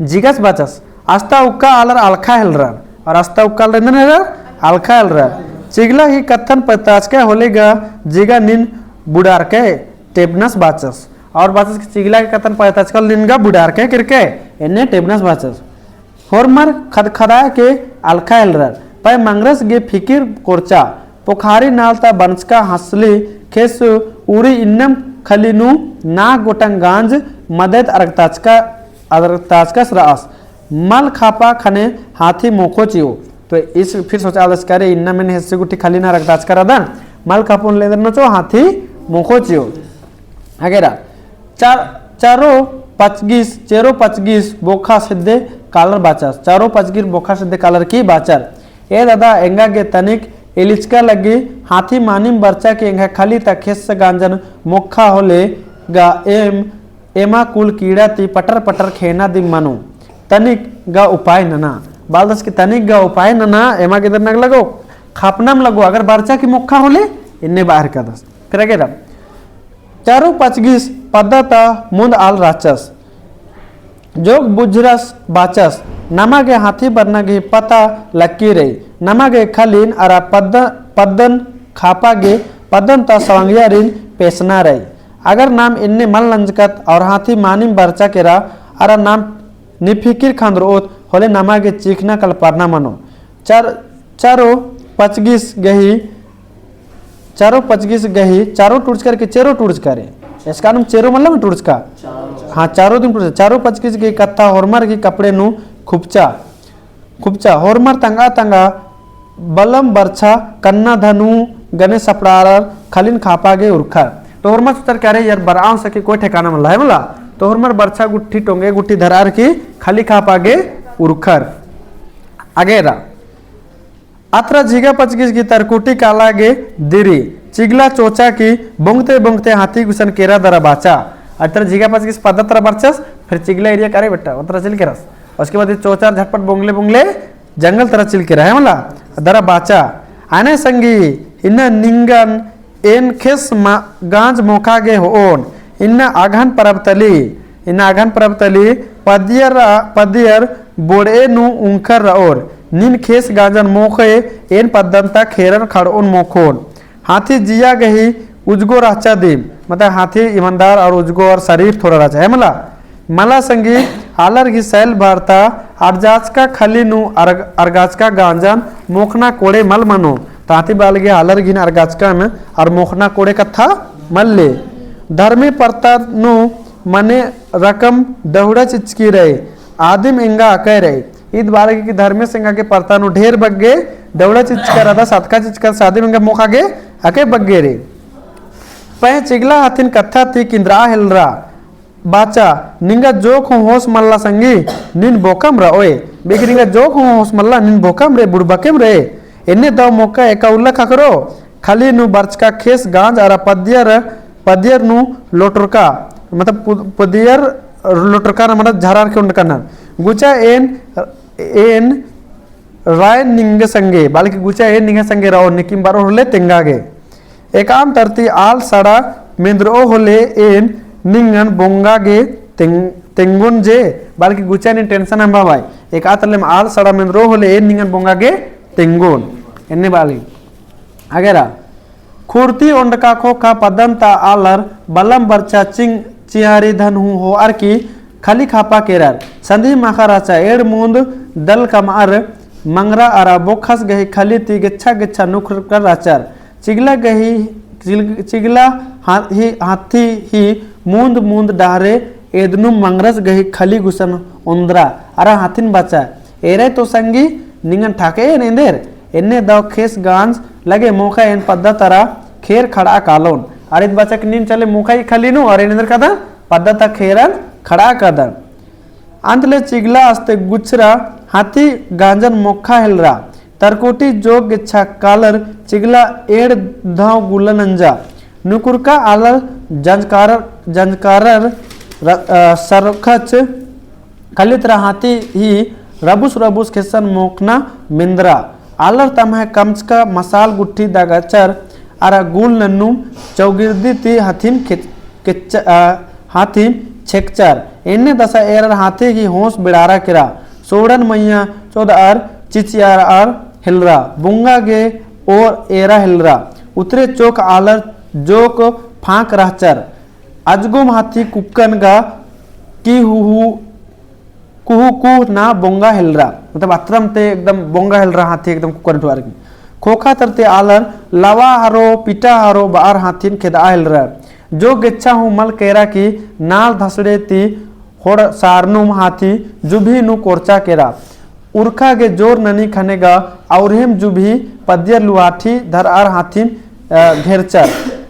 जिगस बाचस, अस्ता उक्का आलर अलखा हेलरर, और अस्ता उक्का आलर एन्देर हेलरर, अलखा हेलरर। चिगला ही कत्थन पताचका होले गा जिगा नीन बुड़ारके टेबनस बाचस। और बाचस कि चिगला के कत्थन पताचका होले नीन गा बुड़ारके किरके, एन्ने टेबनस बाचस। होरमर खदखदाय के अलखा हेलरर, पय मंगरस गे फिकिर कोरचा, पोखारी नाल ता बनचका हंसली खेस उरी इन्नम खली नू ना गोटंग गांज मदैत अरगताचका, अरगताचकस रअस। मल खापा खने हाथी मोखो चिओ। तो इस फिर सोचा आलस करे इन्नम एन हेस्से गुट्ठी खली ना अरगताचका रअदन, मल खापा होले एन्देर नचो हाथी मोखो चिओ। अगेरा, चार, चारो पचगिस, चेरो पचगिस बोखा सेद्दे कालर बाचस। चारो पचगिस बोखा सेद्दे कालर की बाचर। ए दादा, एंगा गे तनिक एलिचका लग्गी, हाथी मानिम बरचा की एंगा खली ता खेस्स गांजन मोखा होले गा एम, एमा कुल कीड़ा ती पटर पटर खेना दिम मनो। तनिक गा उपाय नना। बालदस की तनिक गा उपाय नना, एमा गे एन्देर नग लगो, खपनम लगो, अगर बरचा की मोखा होले, एन्ने बाहर कादस। फिर अगेरा, चारो पचगिस पद्दा ता मुन्द आल रहचस। जोग बुझरस बाचस, नमा गे हाथी बरना गे पता लक्की रई, नमा गे खलीन अरा पद्द-, पद्दन खापा गे पद्दन ता सवंगियारिन पेसना रई। अगर नाम एन्ने मल नंजकत और हाथी मानिम बरचा केरा अरा नाम निफिकिर खंदरओत होले नमा गे चीखना कलपरना मनो। चार, चारो पचगिस गही, चारो पचगिस गही, चारो टुड़चकर के चेरो टुड़चकर है। इसका नाम चेरो मतलब टुड़चका। हाँ, चारो दिन टुड़चका। चारो पचगिस गही कत्था होरमर गही कपड़े नू खुपचा, खुपचा। होरमर तंगा तंगा बलम बरछा कन्ना धनु गने सपड़ारर खलिन खापा गे उरखर। तो होरमर सोचर कि अरे यार बरआम सके कोई ठिकाना मल्ला है मला। तो होरमर बरछा गुट्ठी टोंगे गुट्ठी धरार की खली खापा गे उरखर। अगेरा अतरा झिगा पचगिस गही तरकुटी काला गे दिरी। चिगला चोचा की बोंगते बोंगते हाथी गुसन केरा दरा बाचा। अतरा झिगा पचगिस पद्दा तरा बरचस, फिर चिगला एरिया करे बेटा, उतरा चिल केरस। उसके बाद ये चोचार झटपट बोंगले बोंगले जंगल तरा चिल केरा है मला, दरा बाचा। आने संगी, इन्ना निंगन एन खेस मा-, गांज मोखा गे होओन, इन्ना अगहन परब तली, इन्ना अगहन परब तली, पदियर, पदियर बोड़े नू उंखर रओर, नीन खेस गांजन मोखे, एन पद्दन ता खेरन खड़ओन मोखोन। हाथी जिया गही उजगो रहचा दिम, मतलब हाथी ईमानदार और उजगो और शरीर थोड़ा रहचा है मला। मला संगी आलर गही सैल भरता अरजाचका खली नू अर-, अरगाचका गांजन मोखना कोड़े मल मनो। ताती बालगे आलर गही अरगाचका में और मोखना कोड़े कत्था मल्ले। धर्मे परता नू मने रकम डहुड़ा चिचकी रहे, आदिम एंगा अकय रहे। ईद बालगे कि धर्मेस एंगा गे परता नू ढेर बग्गे डहुड़ा चिचका रहता, सतका चिचका सादिम एंगा मोखा गे अकय बग्गे रहे। पहें चिगला हाथिन कत्था ती किंद्रा हेलरा बाचा, निंगा जोक हूँ होस मल्ला संगी, निन बोकम रओय। बेकि निंगा जोक हूँ होस मल्ला, निन बोकम रे, बुड़बकेम रे। एन्ने दव मोक्का एका उल्ला खकरो, खली नू बरचका खेस गांज अरा पद्दियर, पद्दियर नू लोटरका, मतलब पु-, पद्दियर लोटरका ना, मतलब झरार के उंडका ना। गुचा एन, एन राय निंगे संगे, बालगे गुचा एन निंगे संगे रओ, नेकिम बारो होले तेंगा गे। एकाम तरती आल सड़ा मेंदरओ होले एन निंगन बोंगा गे तेंग-, तेंगोन जे, बालगे गुचा नीन tension अम्बा बाय। एका तरलेम आल सड़ा मेंदरओ होले एन निंगन बोंगा गे तेंगोन। एन्ने बाली। अगेरा। खुर्ती ओंडका खोखा पद्दन ता आलर बलम बरचा चिंग चिहारी धन हूँ होअर की खली खापा केरर। संधी माखा रहचा एड़ मूंद दल कमअर मंगरा अरा बोखस गही खली ती गेच्छा गेच्छा नुखरकर रहचर। चिगला गही, चिल-, चिगला हा-, ही, हाथी ही मूंद मूंद डहरे एदनुम मंगरस गही खली गुसन ओन्द्रा अरा हाथिन बाचा, एरे तो संगी निंगन ठाके एन एन्देर, एन्ने दव खेस गांज लगे मोखा एन पद्दा तरा खेर खड़ा कालोन। अरा ईद बाचा कि नीन चले मोखा ई खली नू, अरा एन एन्देर कादन पद्दा ता खेरन खड़ा कादन। अंतले चिगला अस्ते गुच्छरा हाथी गांजन मोखा हेलरा। तरकोटी जोग गेच्छा कालर चिगला एड़ धव गुला नंजा। नुकुरका आलर जंजकारर, जंजकारर र-, अ, सरखच खली तरा हाथी ही रबुस रबुस खेसन मोखना मेंदरा। आलर तम्है कमचका मसाल गुट्ठी दगाचर अरा गुल नन्नुम चौगिर्दी ती हाथिन खेच-, केच्चा, अ, हाथी छेकचर। एन्ने दसा एरर हाथी ही होंस बिड़ारा केरा। सोड़न मइय्याँ चोदअर चिचियारअर हेलरा। बोंगा गे ओर एरा हेलरा। उतरे चोख आलर जोक फांक रहचर। अजगुम हाथी कुक्कन गा की हु हु कुहु कुह ना बोंगा हेलरा। मतलब अतरम ते एकदम बोंगा हेलरा हाथी एकदम कुकर ठुआर की। खोखा तरती आलर लवा हरो, पिटा हरो बअर हाथिन खेदआ हेलरा। जो गेच्छा हूँ मल केरा की नाल धसड़े ती होड़ सारनुम हाथी जुभी नू कोरचा केरा। उरखा गे जोर ननी खने गा अउरहेम जुभी पद्दियर लुआठी धरअर हाथिन अ, घेरचर।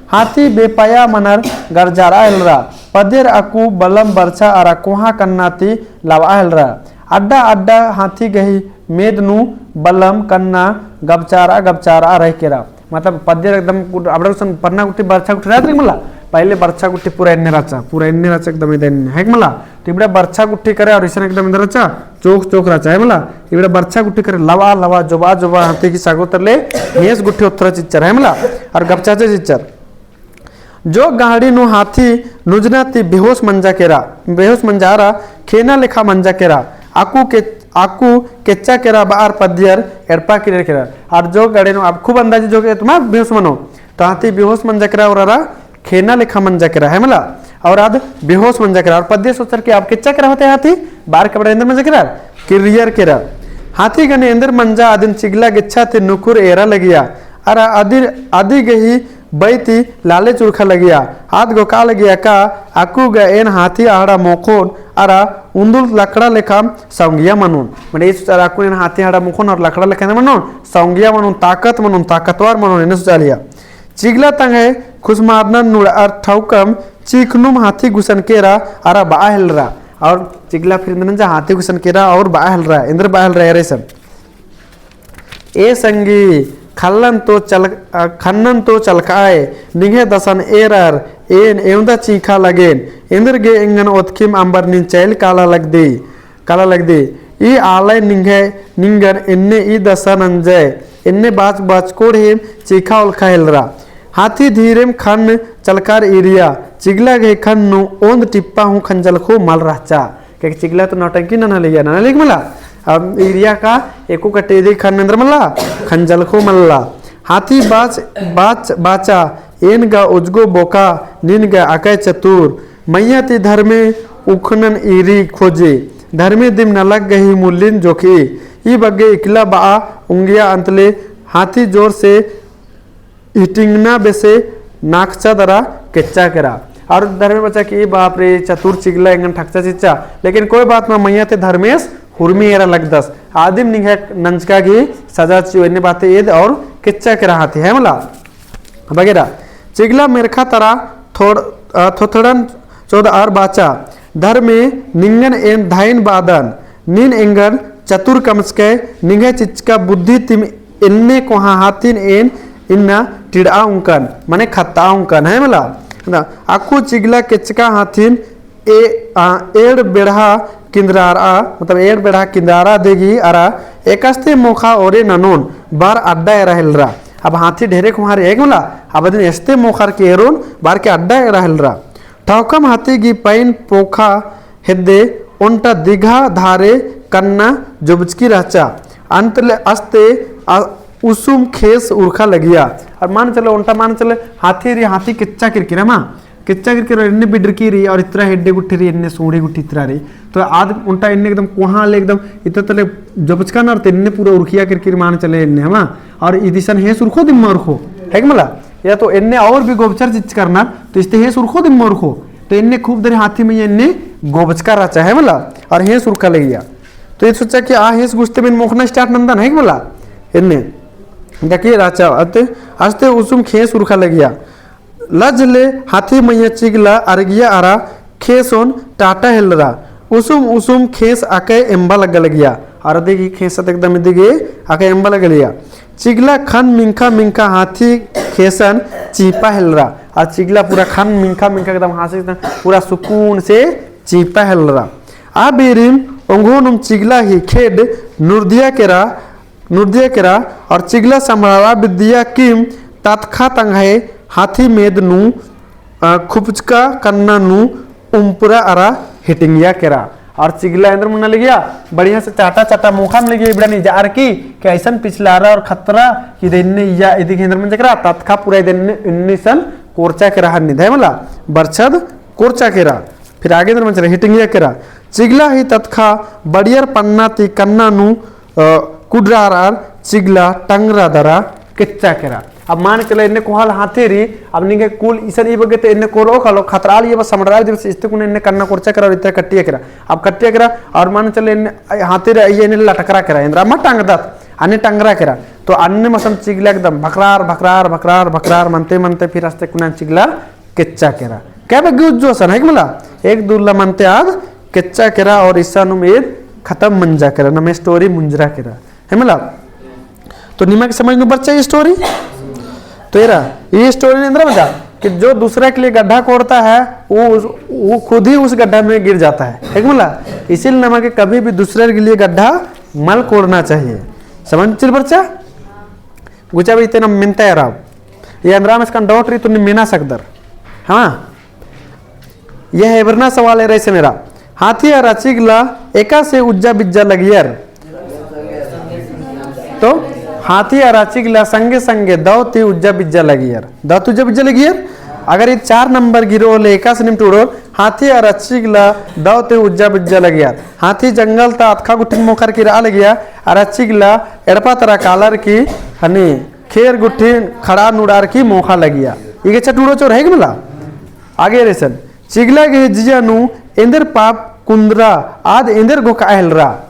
हाथी बेपया मनर गरजारआ हेलरा। पद्दियर अक्कु बलम बरछा अरा कोहा कन्ना ती लवआ हेलरा। अड्डा अड्डा हाथी गही मेद नू बलम कन्ना गबचारआ गबचारआ रह केरा। मतलब पद्दियर एकदम कुट-, अबड़ा गुसन पन्ना गुट्ठी बरछा गुट्ठी रहत रही मला। पहले बरछा गुट्ठी पूरा एन्ने रहचा, पूरा एन्ने रहचा एकदम इदे एन्ने, है कि मला? तो इबड़ा बरछा गुट्ठी करे और इसन एकदम इधर रहचा, चोख चोख रहचा, है मला? इबड़ा बरछा गुट्ठी करे लवा लवा, जोबा जोबा, हाथी की सागो तरले, हेस गुट्ठी ओथरा चिच्चर, है मला? और गपचाचे चिच्चर। जो गाड़ी नू हाथी नुजना ती बेहोश मंजा केरा, बेहोश मंजारा, खेना लेखा मंजा केरा, आकू के, आकू केच्चा केरा बार पद्दियर एड़पा किरेर केरा। और जो गाड़ी नू अब खूब अंदाजी जो के तुम्हार बेहोश मनो, तो हाथी बेहोश मंजा केरा और अरा खेना लेखा मंजा केरा, है मला? और आद बेहोश मंजा केरा। और पद्दे सोचर कि अब केच्चा केरा होते हाथी, बार कपड़ा एन्देर मंजा केरा, किर्रियर केरा। हाथी गने एन्देर मंजा अदिन चिगला गेच्छा ती नुकुर एरा लगिया। अरा अदि, अदि गही बई ती लाले चुरखा लगिया। आद गो का लगिया का, अक्कु गा एन हाथी अहड़ा मोखोन, अरा उन्दुल लकड़ा लेखा सौंगिया मनोन। मने इस अक्कु एन हाथी अहड़ा मोखोन और लकड़ा लेखा मनोन, सौंगिया मनोन, ताकत मनोन, ताकतवर मनोन, एन्ने सोचालिया। चिगला तंग्है खुसमारनन नुड़अर ठौकम चीखनुम हाथी गुसन केरा अरा बआ हेलरा। और चिगला फिर नंजा हाथी गुसन केरा और बआ हेलरा। एन्देर बआ हेलरा एरे सन। ए संगी, खल्लन तो चल-, अ, खन्नन तो चलकाय, निंग्है दसन एरर, एन एवंदा चीखा लगेन, एन्देर गे एंगन ओतकिम अम्बर नीन चैल काला लगदी। काला लगदी। ई आलय निंग्है, निंगन एन्ने ई दसा नंजय, एन्ने बाच बाच कोड़हेम चीखा ओलखा हेलरा। हाथी धीरेम खन्न चलकार ईरिया, चिगला गही खन्न नू ओन्द टिप्पा हूँ खंजलखो मल रहचा। क्योंकि चिगला तो नौटंकी नना लिया, नना लिया मला। अब ईरिया का एको कटे दे खन्न एन्देर मला, खंजलखो मल्ला। हाथी बाच, बाच, बाचा, एन गा उजगो बोका, नीन गा अकय चतुर। मइय्याँ ती धर्मे उखनन ईरी खोजे। धर्मे दिम नलख गही मुल्लिन जोखी। ई बग्गे इकला बआ उंगिया अंतले हाथी जोर से हिटिंगना बेसे नाकचा दरा केच्चा केरा। और धर्मे बाचा कि बाप रे, चतुर चिगला एंगन ठकचा चिच्चा। लेकिन कोई बात ना, मइय्याँ ती धर्मेस हुरमी एरा लगदस। आदिम निंग्है नंजका गही सजा चिओ, एन्ने बाते एद और केच्चा केरा हाथी, है मला? बगेरा। चिगला मेरखा तरा थोड़-, अ, थोथड़न चोदअर बाचा। धर्मे निंगन एन धाइन बादन। नीन एंगन चतुर कमचकय, निंग्है चिचका बुद्धि तिम एन्ने कोहाँ हाथिन एन इन्ना टिड़आ उंकन, मने खत्तआ उंकन, है मला? ना, अक्कु चिगला केच्चका हाथिन ए, आ, एड़ बेड़हा किंदरारआ, मतलब एड़ बेड़हा किंदरारआ देगी अरा एकासे मोखा ओरे ननोन बार अड्डा एरा हेलरा। अब हाथी ढेरे कोहाँ रई, है मला? अब अदिन एसते मोखर के एरोन बार के अड्डा एरा हेलरा। ठौकम हाथी गही पैन पोखा हेद्दे ओन्टा दिघा धारे कन्ना जोबचकी रहचा। अंतले अस्ते आ उसुम खेस उरखा लगिया। और मान चले, ओन्टा मान चले, हाथी रई, हाथी केच्चा केरकी रई, मा? केच्चा केरकी रई, एन्ने बिडरकी रई, और इतरा हेड्डे गुट्ठी रई, एन्ने सोंड़ी गुट्ठी इतरा रई। तो आद ओन्टा एन्ने एकदम कोहाँ ले एकदम इतरा तले जोबचका ना रई, तो एन्ने पूरा उरखिया केरकी रई, मान चले एन्ने, है मा? और इदिसन हेस उरखो दिम उरखो, है कि मला? या तो एन्ने और भी गोबचर चिच्चका रअनर, तो इस्ते हेस उरखो दिम उरखो। तो एन्ने खूब देर हाथी मइय्याँ एन्ने गोबचका रहचा, है मला? और हेस उरखा लगिया। तो ये सोचा कि आ हेस गुस्ते में मोखना start नंदन, है कि मला? एन्ने। देखिए रहचा, अते, अस्ते उसुम खेस उरखा लगिया। लज ले हाथी मइय्याँ चिगला अरगिया अरा खेसन टाटा हेलरा। उसुम उसुम खेस अकय एम्बा लग्गा लगिया। अरा देखी खेस एकदम इदिगे अकय एम्बा लग्गा लगिया। चिगला खन मिंखा मिंखा हाथी खेसन चीपा हेलरा। आ चिगला पूरा खन मिंखा मिंखा एकदम हाथी एकदम पूरा सुकून से चीपा हेलरा। आ बेरिम ओंघो नुम चिगला ही खेड नुरदिया केरा, नुरदिया केरा और चिगला समरारा बिद्दिया किम ततखा तंग्है हाथी मेद नू, अ, खुपचका कन्ना नू उम्पुरा अरा हिटिंगिया केरा। और चिगला एन्देर मन्ना लगिया, बढ़िया से चाटा चाटा मोखा नू लगिया, इबड़ा निजारकी, कि अइसन पिछलारा और खतरा, कि इदे एन्ने इया, इदिगे एन्देर मंजा केरा, ततखा पूरा इदे एन्ने, एन्ने सन कोरचा केरा हन्नी, धै मला, बरछद कोरचा केरा। फिर आगे एन्देर मंजा केरा, हिटिंगिया केरा। चिगला ही ततखा बड़ियर पन्ना ती कन्ना नू अ, कुडरार आर चिगला टंगरा दरा केच्चा केरा। अब मान चले एन्ने कोहाँ ले हाथी रई, अब निंग्है कुल इसन ई बग्गे ते एन्ने कोरओ कालो खतरा आल ये बस समड़रा आल ये बस इस्ते कुना एन्ने कन्ना कोरचा केरा और इतरा कट्टिया केरा। अब कट्टिया केरा और मान चले एन्ने हाथी रई, एन्ने लटकरा केरा, एन्देर मा टंगदत, अन्ने टंगरा केरा। तो अन्ने मसन चिगला एकदम भकरार, भकरार, भकरार, भकरार मनते, मनते फिर अस्ते कुना चिगला केच्चा केरा। कै बग्गे उज्जो असन, है कि मला? एक दुल्ला मनते आद केच्चा केरा और इसानुम एद खतम मंजा केरा, नम्है story मुंजरा केरा, है मला? तो निमा गे समझ नू बरचा ई story? तो एरा, ई story नू एन्देर मंजा कि जो दूसरा के लिए गड्ढा कोड़ता है, वो उस, वो खुद ही उस गड्ढा में गिर जाता है, है कि मला? इसीलिए नमा गे कभी भी दूसरे के लिए गड्ढा मल कोड़ना चाहिए। समझ चिल बरचा? गुचा भी इतना मिनता है राव। ये एन्देर मा इसका doubt रई तो नीम मेना सकदर। हाँ? यह एबरना सवाल एरा असन एरा। हाथी अरा चिगला एकासे उज्जा बिज्जा लगियर। तो हाथी अरा चिगला संगे संगे दव ती उज्जा बिज्जा लगियर। दव ती उज्जा बिज्जा लगियर। अगर ई चार नंबर गिरो होले एकासे नीम टूड़ोर, हाथी अरा चिगला दव ती उज्जा बिज्जा लगियर। हाथी जंगल ता अतखा गुट्ठिन मोखर की रआ लगिया, अरा चिगला एड़पा तरा कालर की हनी खेर गुट्ठिन खड़ा नुड़ार की मोखा लगिया। ई गे अच्छा टूड़ो चोर है कि मला? आगे एरा असन, चिगला गे जिया नू एन्देर पाप कुन्दरा आद एन्देर घोखआ हेलरा।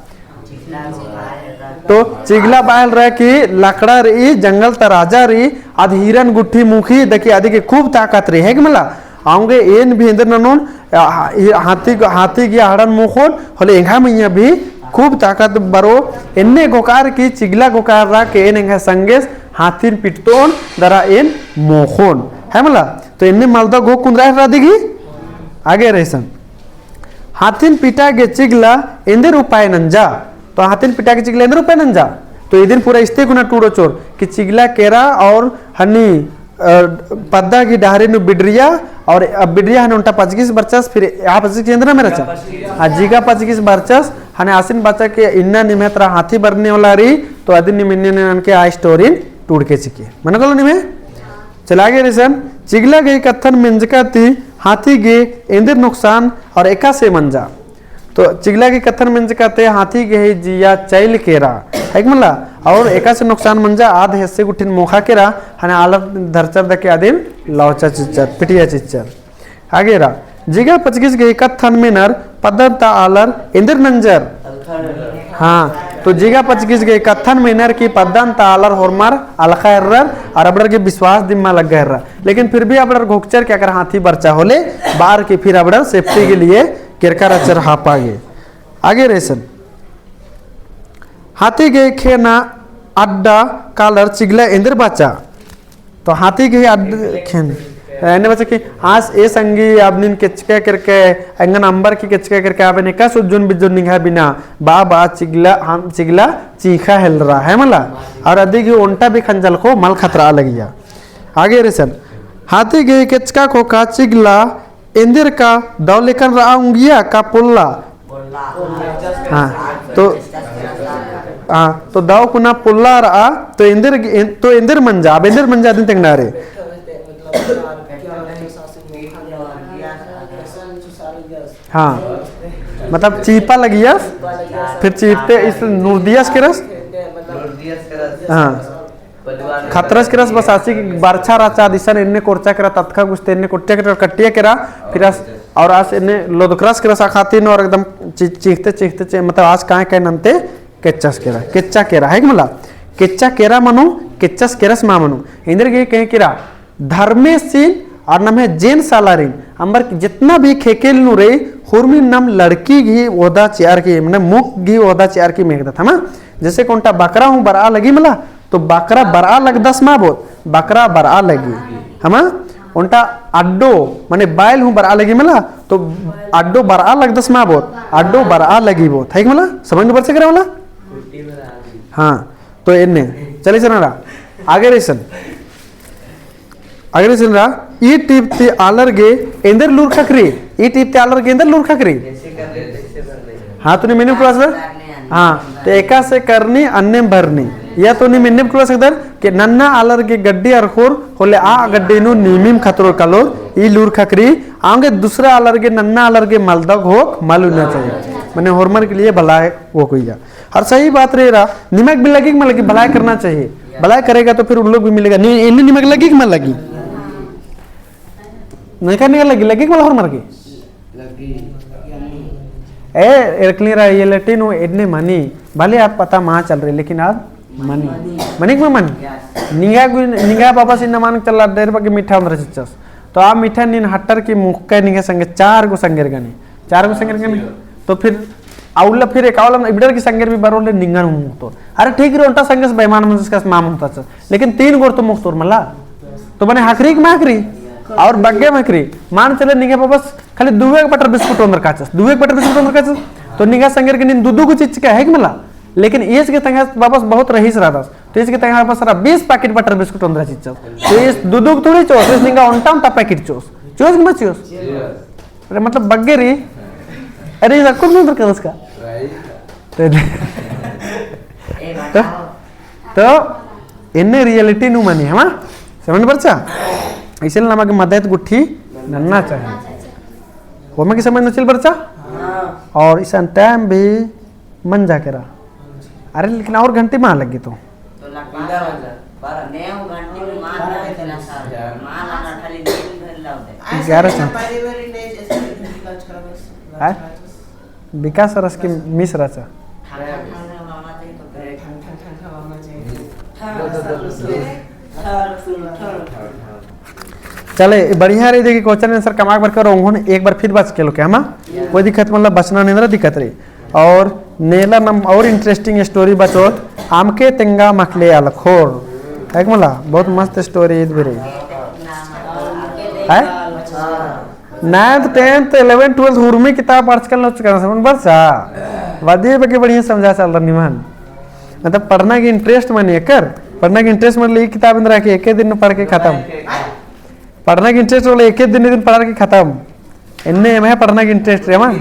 तो चिगला बआ हेलरा कि लकड़ा रई, जंगल ता राजा रई, आद हिरन गुट्ठी मुखी दकी अदिगे खूब ताकत रई, है कि मला? औंगे एन भी एन्देर ननोन, आ, हा-, हाथी ग-, हाथी गे अहड़न मोखोन, होले एंग्है मइय्याँ भी खूब ताकत बरओ, एन्ने घोखआ रई कि चिगला घोखआ हेलरा कि एन एंग्है संगेस हाथिन पिटतओन दरा एन मोखोन, है मला? तो एन्ने मलदव घोख कुन्दरा हेलरा अदिगे। आगे एरा असन। हाथिन पिटा गे चिगला एन्देर उपाय नंजा। तो हाथिन पिटा गे चिगला एन्देर उपाय नंजा। तो इदिन पूरा इस्ते कुना टूड़ो चोर कि चिगला केरा और हनी, अ, पद्दा गही डहरे नू बिडरिया और, अ, बिडरिया हने ओन्टा पचगिस बरचस, फिर आ पचगिस एन्देर नामे रहचा? हाँ, जिगा पचगिस बरचस, हने आसिन बाचा कि इन्ना निम्है तरा हाथी बरने वाला रई, तो अदिन नीम इन्ने ननके आ story टूड़के चिके। मनो कालो निम्है? चला गे रसन, चिगला गही कत्थन मेंजका ती हाथी गे एन्देर नुकसान और एकासे मंजा। तो चिगला गही कत्थन मेंजका ती हाथी गही जिया चइल केरा, है कि मला? और एकासे नुकसान मंजा, आद हेस्से गुट्ठिन मोखा केरा, हने आलर धरचर दके आदिन लौचा चिच्चर, पिटिया चिच्चर। आगे रा, जिगा पचगिस गही कत्थन मेनर पद्दन ता आलर एन्देर नंजर। हाँ, तो जिगा पचगिस गही कत्थन मेनर की पद्दन ता आलर होरमर अलखा हेर्रर और अबड़र गे विश्वास दिम्मा लग्गा हेर्रा। लेकिन फिर भी अबड़र घोकचर की अगर हाथी बरचा होले, बअर की फिर अबड़र safety के लिए केरका रहचर हापा गे। आगे रसन। हाथी गही खेना अड्डा कालर चिगला एन्देर बाचा। तो हाथी गही अड्डा खेन। एन्ने बाचा कि आस ए संगी अब नीन केचका केरके, एंगन अम्बर की केचका केरके, अब एन एकासे उज्जोन बिज्जोन निंग्है बिना, बा बा चिगला, हम चिगला चींख़ा हेलरा, है मला? और अदी गही ओन्टा भी खंजल को मल खतरा लगिया। आगे रसन। हाथी गही केचका ख़ोख़ा चिगला एन्देर का दव लेकन रआ उंगिया का पोल्ला? हाँ, तो, हाँ, तो दव कुना पोल्ला रआ, तो एन्देर, तो एन्देर मंजा, अब एन्देर मंजा अदिन तेंगना रे। हाँ, मतलब चीपा लगियस, फिर चीपते इस नुरदियस केरस। हाँ। खतरस केरस बस आसी बरछा रहचा दिसन एन्ने कोरचा केरा ततखा गुस्ते एन्ने कोट्टिया केरा कट्टिया केरा फिर आस और आस एन्ने लोदकरस केरस अख़ातिन और एकदम ची-, चींख़ते चींख़ते चे-, मतलब आस काँय काँय नन्ते केच्चस केरा, केच्चा केरा, है कि मला? केच्चा केरा मनो, केच्चस केरस मा मनो। एन्देर गे कहे केरा धर्मेसिन और नम्है जेन सालारिन अम्बर जितना भी ख़ेख़ेल नू रई हुरमिन नम लड़की गही ओहदा चिअर की, मने मुख गही ओहदा चिअर की मेख़दत हमा। जैसे कि ओन्टा बकरा हूँ बरआ लगी मला, तो बकरा बरआ लगदस मा बोत, बकरा बरआ लगी। हमा ओन्टा अड्डो, मने बैल हूँ बरआ लगी मला, तो अड्डो बरआ लगदस मा बोत, अड्डो बरआ लगी बोत, है कि मला? समझ में बरचा केरा मला? हाँ, तो एन्ने चली चना रहा। आगे रसन। अगर इसन रहा, ई टीप ती आलर गे एन्देर लूर ख़क्खरी, ई टीप ती आलर गे एन्देर लूर ख़क्खरी। हाँ, तो नीम एन्ने कुल्ला सकदर? हाँ, तो एकासे करनी, अन्नेम भरनी। या तो नीम एन्ने कुल्ला सकदर कि नन्ना आलर गे गड्डी अरख़ोर होले आ गड्डी नू नीमिम खतरोर कालोर, ई लूर ख़क्खरी, औंगे दूसरा आलर गे, नन्ना आलर गे मलदग होक मल उन्ना चाहिए। मने होरमर के लिए भला होक हुइया। और सही बात रई रहा, निमक भी लगी कि मल लगी, भलाई करना चाहिए। भलाई करेगा तो फिर उन लोग भी मिलेगा। नहीं, एन्ने निमक लगी कि मल लगी? नहीं करने का लगी, लगी कि मल होरमर की? लगी। ए, एरकली रहा, ये लेटिन हूँ, एन्ने मनी, भले आप पता मा चल रही, लेकिन आप मनी। मनी कि मल मनी? निंगा गु-, निंगा बाबा से नमान चला, डेर बग्गे मीठा अंदर चिच्चस। तो आ मीठा नीन हट्टर की मुक्का निंगा संगे चार गो संगेर गनी। चार गो संगेर गनी। तो फिर आउला फिर एकावला इबड़र की संगेर भी बरोले निंगन हूँ मुक्तोर। अरे ठीक रई, ओन्टा संगेस बेईमान मंजस कस मा मुक्ताचस। लेकिन तीन गोर तो मुक्तोर मला। तो मने ख़क्खरी कि मा ख़क्खरी? और बग्गे मा ख़क्खरी। मान चले निंगा बाबस खाली दुवे के बटर बिस्कुट ओन्दर काचस। दुवे के बटर बिस्कुट ओन्दर काचस। तो निंगा संगेर के नीन दू दू गो चिच्चका है कि मला? लेकिन ईस के तंग्है बाबस बहुत रहीस रअदस। तो ईस के तंग्है बाबस रआ बीस पैकेट बटर बिस्कुट ओन्दर चिच्चस। तो ईस दू दू गो थोड़ी चिओस, ईस निंगा ओन्टा ओन्टा पैकेट चिओस। चिओस कि मा चिओस? अरे मतलब बग्गे रई। अरे, इस अक्कुन नहीं दरकार उसका। तो, तो, तो एन्ने reality नू मनी, हमा? समझ बरचा? इसलिए नमा गे मदद गुट्ठी नन्ना चाहिए। होरमा गे समझ नू चिल बरचा? और इसन time भी मंजा केरा। अरे, लेकिन और घंटी मा लगी तो? तो लगभग बारह। नेव घंटी में मान लगा इतना साल। मान लगा खाली दिन भर लग दे। ग्यारह साल। हैं? विकास रस की मिस रहचा। ठंडा ठंडा हवा चाहिए तो फिर। ठंडा ठंडा हवा चाहिए। चले, बढ़िया रई, देखी question answer कमाक बरकर ओंघोन एक बार फिर बच के लोग, हमा? कोई दिक्कत मतलब बचना नहीं रहा, दिक्कत रई। और नेला नम और interesting story बचोत, अमके तेंगा मखले अलखोर। है कि मला? बहुत मस्त story ईद भी रई। है? Ninth, tenth, eleventh, twelfth उर्मी किताब पढ़चकन लोचकन समझ बरचा। वदी बग्गे बढ़िया समझा चल रहा निमन। मतलब पढ़ना की interest मनी एकर, पढ़ना की interest मतलब ई किताब एन्दरा कि एके दिन में पढ़ के खतम। पढ़ना की interest होले एके दिन, दिन पढ़ के खतम। एन्ने एम्है पढ़ना की interest रई, हमा?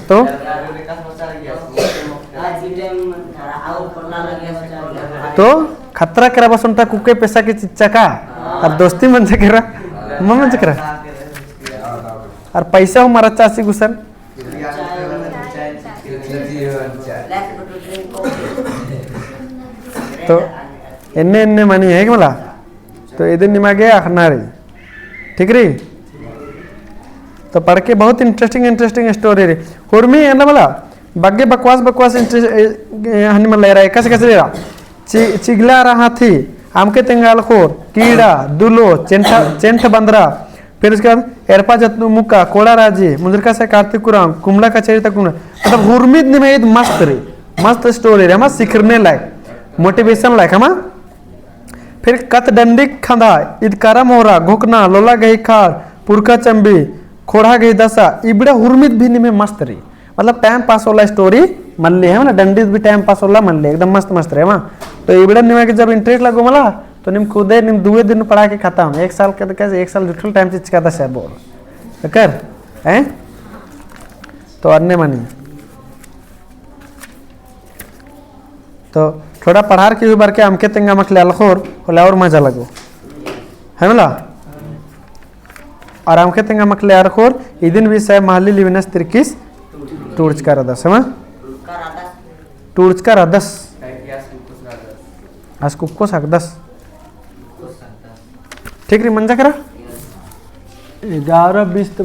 तो? तो खतरा केरा बस ओन्टा कुक्के पैसा के चिच्चा का। अरा दोस्ती मंजा केरा, मल मंजा केरा। अरा पैसा हूँ मरचा आसी गुसन। तो एन्ने एन्ने मनी है कि मला? तो इदिन निमा गे अख़ना रई। ठीक रई? तो पढ़के बहुत interesting, interesting story रई। हुरमी एन्ने मला बग्गे बकवास, बकवास interest, ए, ए, हनी मला एरा, एकासे एकासे एरा। चि-, चिगला रहा थी, अमके तेंगा अलख़ोर, कीड़ा, दुलो, चेंठ, चेंठ बंदरा, फिर उसके बाद एड़पा जतनु मुक्का, कोड़ा राजी, मुंजरका से कार्तिक कुरान, कुमला कचेरी तक कुमला। मतलब हुरमित निमा ईद मस्त रई, मस्त story रई, हमा सिखरने लायक, motivation लायक, हमा। फिर कत डंडी खंदा, ईद करा मोरा, घोकना, लोला गही खार, पुरखा चम्बी, खोड़हा गही दसा, इबड़ा हुरमित भी निमे मस्त रई। मतलब time pass होला story मल्ले है ना, डंडी भी time pass होला मल्ले, एकदम मस्त मस्त रई मा। तो इबड़ा निमा के जब interest लगो मला, तो निम खुदे निम दुए दिन पढ़ा के खतम, एक साल के तो कैसे, एक साल जुठल time चिचका दसा बोल। कर, हैं? तो अन्ने मनी। तो थोड़ा पढ़ार की हुई बरके अमके तेंगा मखले अलख़ोर, होले और मजा लगो। है मला? अरा अमके तेंगा मखले अलख़ोर, इदिन विषय महली लिविनस तिरकिस टूड़चका रअदस, है मा? टूड़चका रअदस। आस कुक्कोस हकदस। ठीक रई, मंजा केरा? एगारह बीस तो